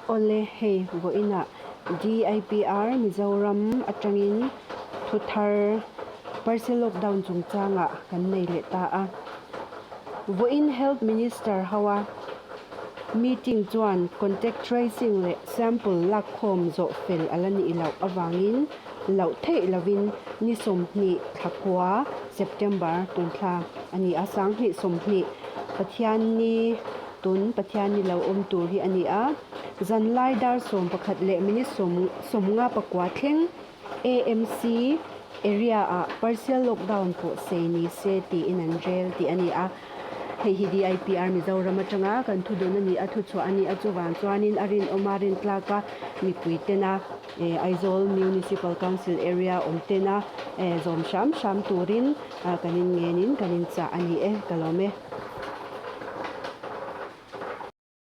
Awle, hei vawiinah DIPR Mizoram atangin thu thar partial lockdown chungchangah kan nei leh ta a. Vawiin Health Minister hoa meeting chuan contact tracing leh sample lakkhawm zawh fel a la nih loh avangin loh theih lovin ni 20 thla kua, September, tun thla a ni a, 2020 Pathianni tun Pathianni lo awm tur hi a ni a. Zanlai dar 11 leh minute 59 thleng AMC area ah partial lockdown pawh sei ni se tiin an rel tih a ni a. Hei hi DIPR Mizoram atanga kan thu dun a ni a, thuchhuah a ni a, chuvang chuanin a rinawm a rintlak a, mipui tena Aizawl Municipal Council area awm tena zawm hram hram turin kan inngenin kan inchah a ni e, ka lawm e.